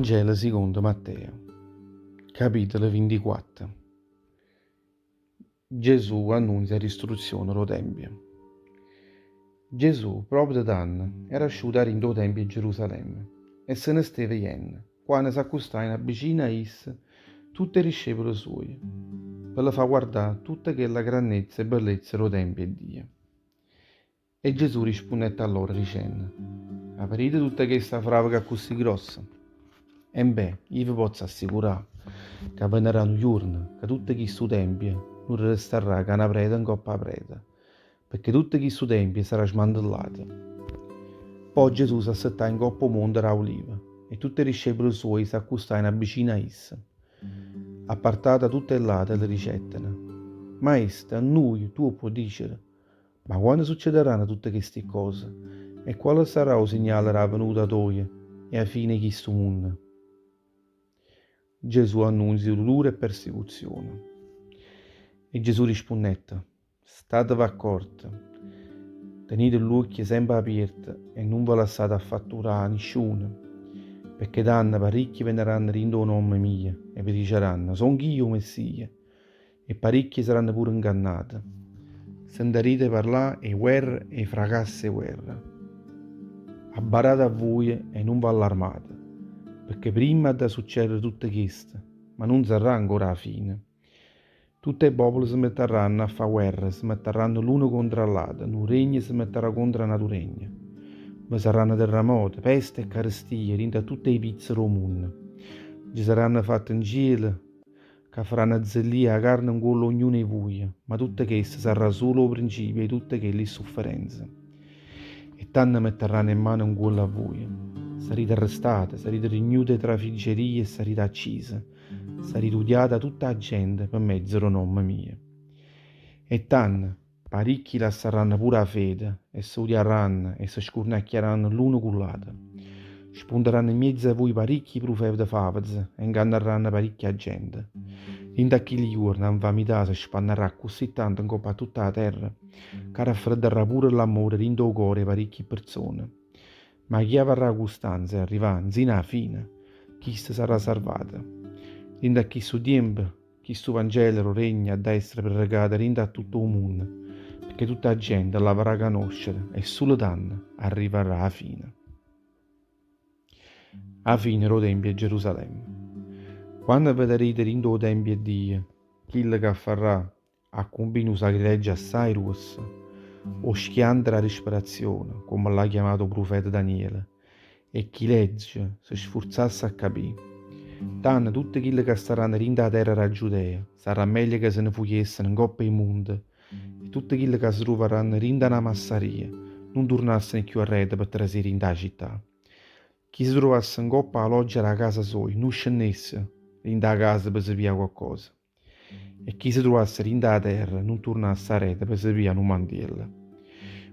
Vangelo sicondo Matteo, capitolo 24. Gesù annunzia 'a distruzione d' 'o Tempio. Gesù, proprio tanno, era asciuto 'a dint' 'o Tempio 'e Gerusalemme e se ne steva jenno, quanno s'accustajeno vicino a isso tutte 'e discepole suoje, pe' le fa guardà tutta chella grannezza e bellezza d' 'o Tempio 'e Dio. E Gesù rispunnette a loro dicenno, 'A vedite tutta chesta fraveca accussì grossa? Embè, io ve pozzo assicurà ca venarrà nu juorno ca tutto chistu tempio nun restarrà ca na preta 'ncoppa 'a preta, pecché tutto chistu tempio sarrà smantellato. Po' Gesù s'assettaje 'ncoppa 'o monte d' 'Aulive e tutte 'e discepole suoje s'accustajeno vicino a isso. Appartato 'a tutte 'e late le dicetteno, Maestro, a nuje tu 'o può dicere, Ma quanno succedarranno tutte chesti ccose? E quale sarrà 'o signale d' 'a venuta toja e 'a fine 'e chistu munno? Gesù annunzia dulure e persecuzione. E Gesù rispunnette, Stateve accorte, tenite ll'uocchie sempe apierte e nun ve lassate affatturà 'a nisciuno, pecché tanno paricchie venaranno dint' 'o nomme mio e ve diciaranno, Songh'io 'o Messia! E paricchie saranno pure 'ngannate. Sentarite parlà 'e guerra e 'e fracasse 'e guerra. Abbarate a vuje e nun v'allarmate, pecché primma ha da succedere tutte chesto, ma nun sarrà ancora 'a fine. Tutte 'e popole se mettarranno a fà guerra, se mettarranno l'uno contro a ll'ato, nu regno se mettarrà contro a n'atu regno. Ve sarranno terramote, peste e carestie dint' a tutte 'e pizze d' 'o munno. Nce sarranno fatte 'ncielo Ca faranno zellì 'a carne 'ncuollo a ognuno 'e vuje, ma tutto chesto sarrà sulo 'o principio 'e tutte chelli sufferenze. E tanno mettarranno 'e mmane 'ncuollo a vuje. Sarite arrestate, sarite rignute 'e trafiggerie e sarite accise. Sarite udiate 'a tutta 'a gente pe mezzo d' 'o nomme mio. E tanno, paricchi lassarranno pure 'a fede e se udiarranno e se scurnacchiaranno ll'uno cu ll'ato. Spuntaranno 'mmiez'a vuje paricchi prufete faveze e 'ngannarranno paricchia gente. Dint' a chilli juorne 'a 'nfamità se spannarrà accussì tanto 'ncopp' a tutta 'a terra ca raffreddarrà pure ll'ammore dint' 'o core 'e paricchi perzone. Ma chi avarrà custanza 'e arrivà 'nzino 'a fine, chisto sarrà sarvato. Dint' a chistu tiempo Chistu Vangelo d' 'o Regno ha da essere prerecato dint' a tutto 'o munno, pecché tutta 'a gente l'avrà canoscere e sulo tanno arrivarrà 'a fine. A fine d' 'o Tempio 'e Gerusalemme. Quanno vedarite dint' 'o Tempio 'e Dio chillo ca farrà a cumpì nu sacrileggio assai gruosso, 'o schianto d' 'a disperazione, comme l'ha chiamato 'o prufeta Daniele, E chi legge se sfurzasse a capì. Tanno tutte chille ca starranno dint' 'a terra d' 'a Giudea, sarrà meglio ca se ne fujesseno 'ncopp' 'e munte, e tutte chille ca se truvarranno dint' a na massaria, nun turnasseno cchiù arreto pe trasì dint' 'a città. Chi se truvasse 'ncopp' 'a loggia d' 'a casa soja, nun scennesse dint' 'a casa pe se pijà quaccosa. E chi se truvasse dint' 'a terra nun turnasse aret pe se pijà nu mantiello.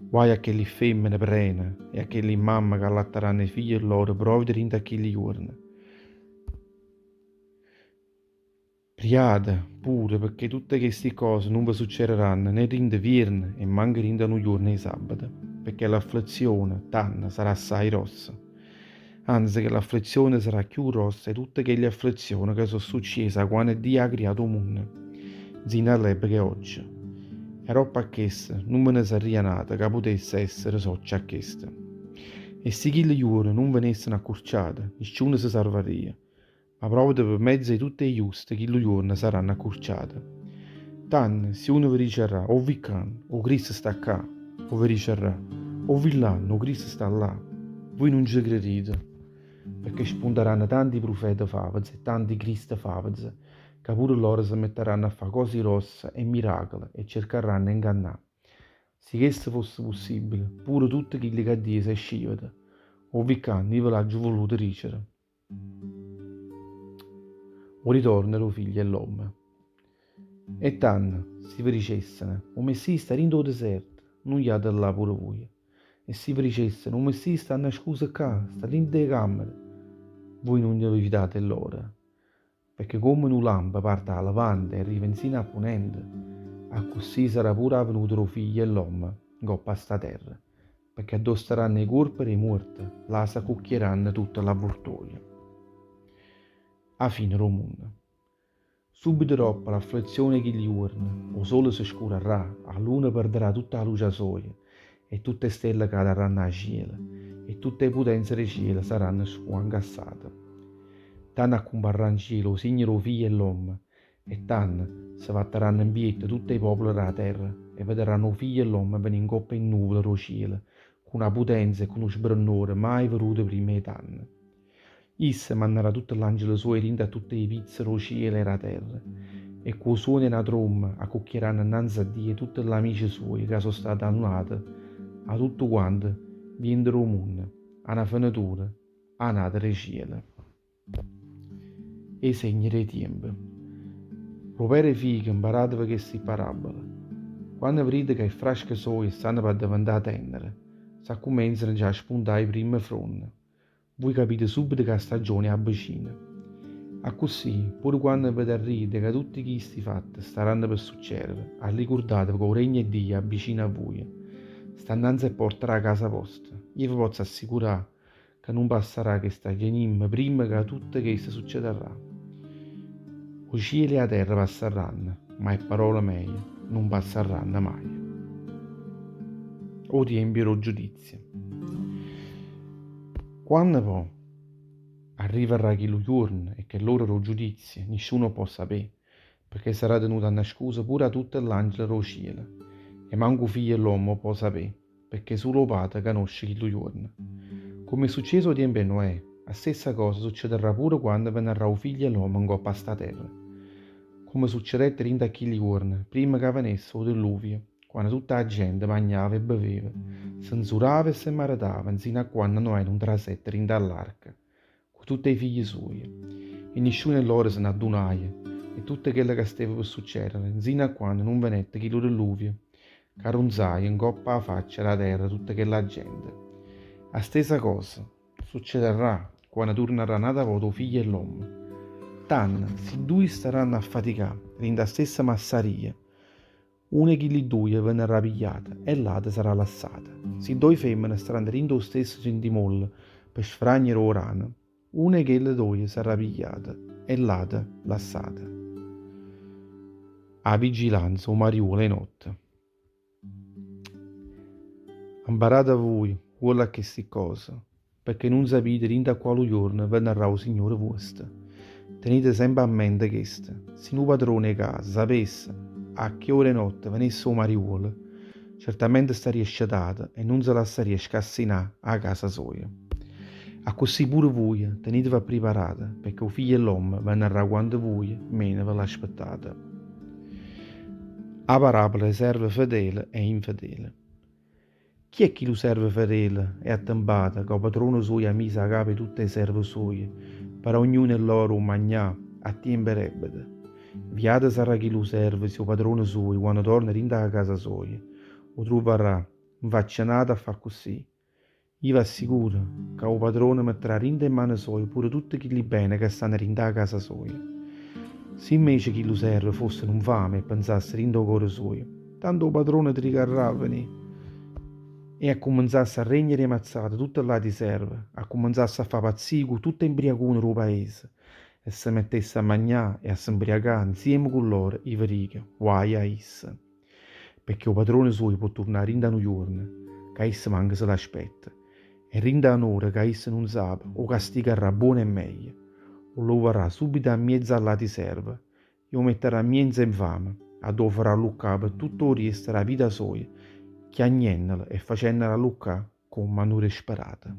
Guai a chelli femmene prene e a chelli mamme ca allattaranno 'e figlie lloro proprio dint' a chilli juorne. Priate pure pecché tutte chesti cose nun ve succereranno né dint' vierno e manco dint' a nu juorno 'e sabbato, pecché l'afflezione tanno sarà assaje grossa. Anze chell'afflezione sarà cchiù grossa 'e tutte chelle afflezione ca so' succiese 'a quanno Dio ha criato 'o munno, nzino a ll'epoca 'e ogge. E aroppo a chesta nun ve ne sarria n'ata ca putesse essere soccia a chesta. E si chilli juorne nun venesseno accurciate, nisciuno se sarvarria, ma proprio pe mezzo 'e tutte 'e juste chillu juorno saranno accurciate. Tanno, si uno ve diciarrà, 'O vi ccà, 'o Cristo sta ccà, o ve diciarrà, 'O vi llanno, 'o Cristo sta llà, vui nun ce credite, pecché spuntaranno tanti prufete faveze e tanti Criste faveze, ca pure lloro se mettarranno a fa' cose grosse e miracole e cercarranno 'e 'ngannà. Si chesto fosse pussibile, pure tutte chille ca Dio s'è scivete. 'O vi ccà, io ve l'aggio vuluto dicere. O ritorno d' 'o Figlio 'e ll'ommo. E tanno, si ve dicesseno, 'O Messia sta dint' 'o deserto, nun jate llà pure vuje. E si ve dicesseno, 'O Messia sta annascuso ccà, sta dint' 'e cammere, vuje nun ve fidate 'e lloro. Pecché comme nu lampo parte 'a levante e arriva 'nsino a punente, accussì sarà pure 'a venuta d' 'o Figlio 'e ll'ommo 'ncopp' a sta terra. Pecché addò staranno 'e cuorpe d' 'e muorte, là s'accucchieranno tutte l'avvurtoie. 'A fine d' 'o munno. Subito doppo l'afflezione 'e chilli juorne, 'o sole se scurarrà, 'a luna perderà tutta 'a lucia soja, e tutte 'e stelle cadarranno 'a cielo, e tutte 'e putenze d' 'e ciele saranno squancassate. Tanno accumparrà 'ncielo 'o segno d' 'o Figlio 'e ll'ommo, e tanno se vatteranno 'mpietto tutte 'e popole d' 'a terra, e vedarranno 'o Figlio 'e ll'ommo venì 'ncoppa 'e nnuvole d' 'o cielo, cu na putenza e cu nu sbrennore mai veduto primma 'e tanno. Isso mannarà tutte ll'angele suoje dinto a tutte 'e pizze d' 'o cielo e d' 'a terra, e cu 'o suono 'e na tromma accucchieranno 'nnanze a Dio tutte ll'amice suoje ca so' state adunate 'a tuttuquante viente d' 'o munno, 'a na fenetura a n'ata d' 'e ciele. 'E segne d' 'e tiempe. D' 'o pere 'e fiche 'mparateve chesti parabole. Quanno vedite ca 'e ffrasche soje stanno p'addeventà tennere, s'accumenzano già a spuntà 'e primme fronne. Vui capite subito ca 'a stagione è abbicina. Accussì, pure quanno vedarrite ca tutti chisti fatte staranno pe succedere, allicurdateve ca 'o regno 'e Dio è abbicino a vuje. Sta 'nnanze 'e porte d' 'a casa vosta. Io ve pozzo assicurà ca nun passarà chesta genimma primma ca tutto chesto succedarrà. 'O cielo e 'a terra passarranno, ma 'e pparole meje nun passarranno maje. O tiempio d' 'o giudizio. Quanno po' arrivarrà chillu juorno e chell'ora d' 'o giudizio, nisciuno 'o pò sapé, pecché sarrà tenuto annascuso pure 'a tutte ll'angele d' 'o cielo, e manco 'o Figlio 'e ll'ommo 'o pò sapé, pecché sulo 'o Pate canosce chillu juorno. Comme è succieso 'o tiempo 'e Noè, 'a stessa cosa succedarrà pure quanno venarrà 'o Figlio 'e ll'ommo 'ncopp' a 'sta terra. Comme succedette dint' a chilli juorne, primma ca venesse 'o delluvio, quanno tutta 'a gente magnava e beveva, se 'nzurava e se maretava 'nzino a quanno Noè nun trasette dint' a ll'arca cu tutt' 'e figlie suoje, e nisciuno 'e lloro se n'addunaje 'e tutto chello ca steva pe succedere, 'nzino a quanno nun venette chillu delluvio ca arrunzaje 'ncopp' 'a faccia d' 'a terra tutta chella gente. A stesa cosa succedarrà quanno turnarrà n'ata vota 'o Figlio 'e ll'ommo. Tanno, si dduje starranno a faticà dint' 'a stessa massaria, Uno 'e chilli dduje venarrà pigliato e ll'ato sarrà lassato. Si ddoje femmene staranno dint' 'o stesso centimollo pe sfragnere 'o rano, una 'e chelle doje sarrà pigliata e ll'ata lassata. 'A vigilanza, 'o mariuolo 'e notte. Amparate vuje cuollo a chesti ccose, pecché nun sapite dinto a qualu juorno venarrà 'o Signore vuosto. Tenite sempe a mente chesto, si nu padrone 'e casa sapesse a che ora 'e notte venesse 'o mariuolo, certamente starria scetato e nun se lassaria scassinà 'a casa soja. Accussì pure vuje teniteve appriparate, pecché 'o Figlio 'e ll'ommo venarrà quando vuje meno ve l'aspettate. 'A parabola 'e serve fedele e infedele. Chi è chillu servo fedele e attempato ca 'o patrone suojo ha miso 'a capa 'e tutt' 'e serve suoje, pe dà a ognuno 'e lloro 'o magnà a tiempo debbeto? Viato sarrà chillu servo si 'o patrone suojo, quanno torna dint' 'a casa soja, 'o truvarrà 'nfaccenato a fà accussì. Io v'assicuro ca 'o padrone metterà dint' 'e mane soje pure tutte chilli bene ca stanno dint' 'a casa soja. Si invece chillu servo fosse nu 'nfame e pensasse dint' 'o core suojo, Tanto 'o padrone tricarrà a venì e accummenzasse a regnere 'e mazzate tutte ll'ati serve, accummenzasse a fà pazzì cu tutt' 'e 'mbriacune d' 'o paese e se mettesse a magnà e a se 'mbriacà 'nzieme cu lloro, i' ve dico, guaje a isso! Pecché 'o padrone suojo po' turnà dint' a nu juorno ca isso manco se l'aspetta e dint' a n'ora ca isso nun sape, 'o castigarrà buono e meglio, 'o luvarrà subito 'a mmiez' a ll'ati serve e 'o metterà 'mmienz' 'e 'nfame, addò 'o farrà alluccà pe tutto 'o riesto d' 'a vita soja, chiagnennolo e facennolo alluccà comm' a nu desperato.